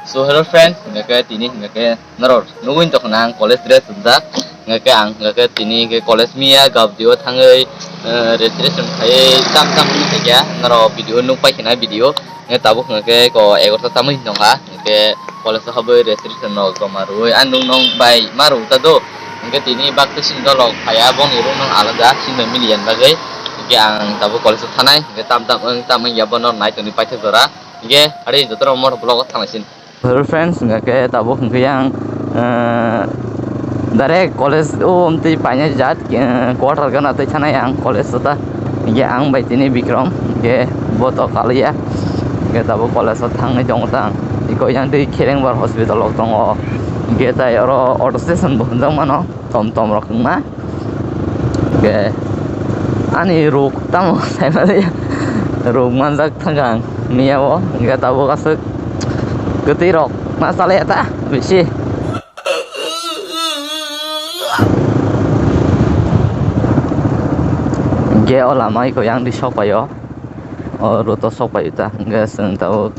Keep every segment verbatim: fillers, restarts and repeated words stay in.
So hello friends, hingke tini hingke norok nugwi tongkha ang college dress wngjak, hingke ang hingke tini hingke college miya gabdi o thangwi, eh, registration khaiwi tam tam wngkha khe norok video nukpai khna video, hingke tabuk hingke ko egarota tamwi tongkha, hingke college o habwi registration rok joma rwwi ang nung nung bai ma rwkha do, hingke tini bak twi sini dolok phaiya bongni room nung alada sini miliyan bagwi, hingke ang tabuk college o thanai, hingke tam tam wng tam wngya bono nai tongwi paithak jora. Hingke, ari joto rok motor vlog o thangnaising. Hello friends, hingke tabuk hingke yang, eh, direct college o omtwi painai jat, eh, quarter gana twi thanai ang college o ta. Hingke ang bai tini Bikram, hingke bo to kaliya. Hingke tabuk college o thangwi tongo ta ang. Iko yang twi Kherengbar hospital o tongo. Hingke tai oro auto station bo hwnjak mano. Tom tom rok wngma. Hingke ani ruk tamo saimali ruk manjak thangkha ang miya o, hingke tabuk aswk kwtwi rok ma chalai ta bisi. Hingke o lama iko yang di sok pai o. O road o sok pai ta, hingke chwng tabuk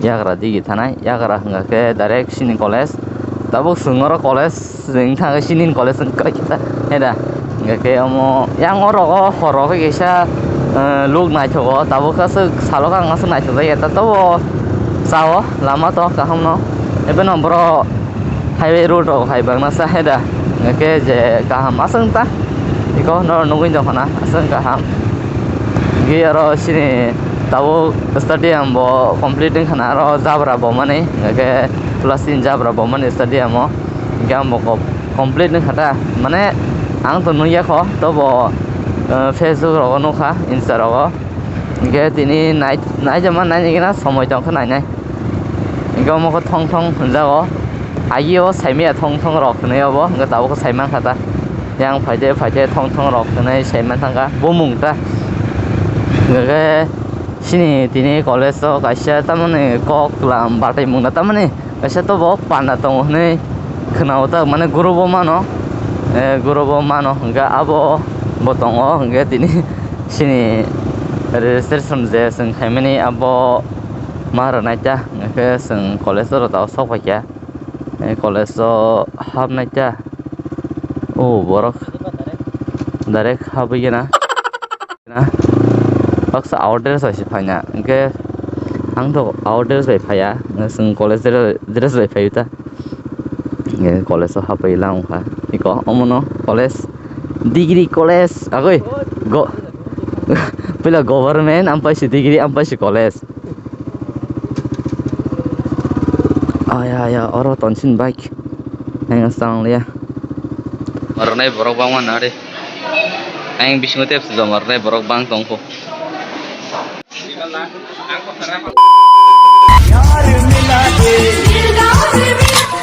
yagra digi thanai, yagra hingka khe direct sini college, tabuk chwng oro college, chwng thangkhe sini college wngkha khe ta, he da? Hingka khe omo yang oro o horo khe kisa, eh, luk naithogo, tabuk aswk salo khe ang aswk naithok jakya ta, tobo chao lama to kaham no, ebono borok highway road rok hai bangna sa he da, hingka khe je kaham aswk ta, iko no nugwi tongkha na aswk kaham. Hingke oro sini tabuk stadium bo complete wngkha na, aro jabra bomani, hingke plastic jabra bomani stadium o, hingke ang bo complete wngkha ta, mane ang to nukya kho, tobo, eh, Facebook rogo nukha, Insta rogo, hingke tini nai-, naijama nainai gana somoi tongkha nainai, hingke omo khe thong thong hwnjago, agio saimaya thong thong rok hinui obo, hingke tabuk khe saimankha ta. Yang phaide phaide thong thong rok hinui saiman thangkha bumung ta. Hingke sini tini college o kaisa tamoni kok lam batai mungna tamoni kaisa tobo panda tongo hinui khwnao ta, mane group o mano, eh, group o mano hingke abo bo tongo hingke tini sini registration je chwng khaimani abo ma rwnai ta hingke chwng college o rw sok paikha. Eh, college o habnai ta. O borok direct habwi gana. Na? Baksa out dress bai se phaina. Hingke ang to out dress bai phaiya. Chwng college dre-, dress bai phaiyo ta. Hingke college o habwi lang wngkha. Iko omono college, degree college. Agoi. Go-, puila government, ampai se degree, ampai se college. Aya, aya, oro tonsin bike. Ang chang liya. Marnai borok bangma nari. Ang bisingo tep joma rwnai borok bang tongkho.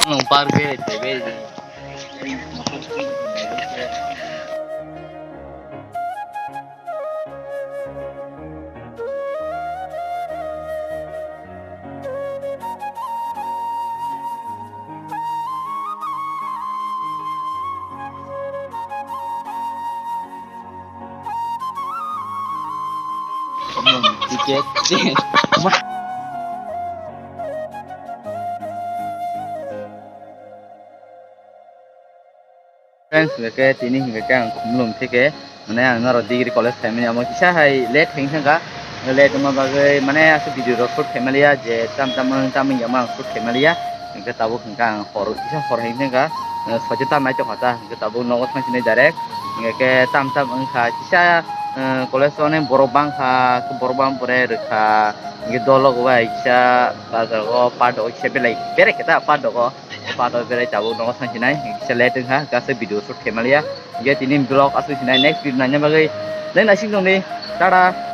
Nung par gere tebe. Ticket. Friends, hingke tini hingke ang Khumulwng theke, mane ang norok degree college phaimani amo kisa hai late hing thangkha, late wngma bagwi mane aswk video rok shoot khaimaliya je tam tam wng tam wng yama ang shoot khaimaliya, hingke tabuk hingke ang hor kisa hor hing thangkha, soite ta nai tongkha ta hingke tabuk nogo thang sini direct, hingke tam tam wngkha kisa, eh, college o borok bangkha, borok bang pore rwkha, hingke dolok bai kisa bazar o park o kisa belai berai khe ta park o. Pato berai tabuk nogo thang sinai, kisa late wngkha, kisa video shoot khaimaliya. Hingke tini vlog aswk sinai, next video naina bagwi nang naising tongdi, tata.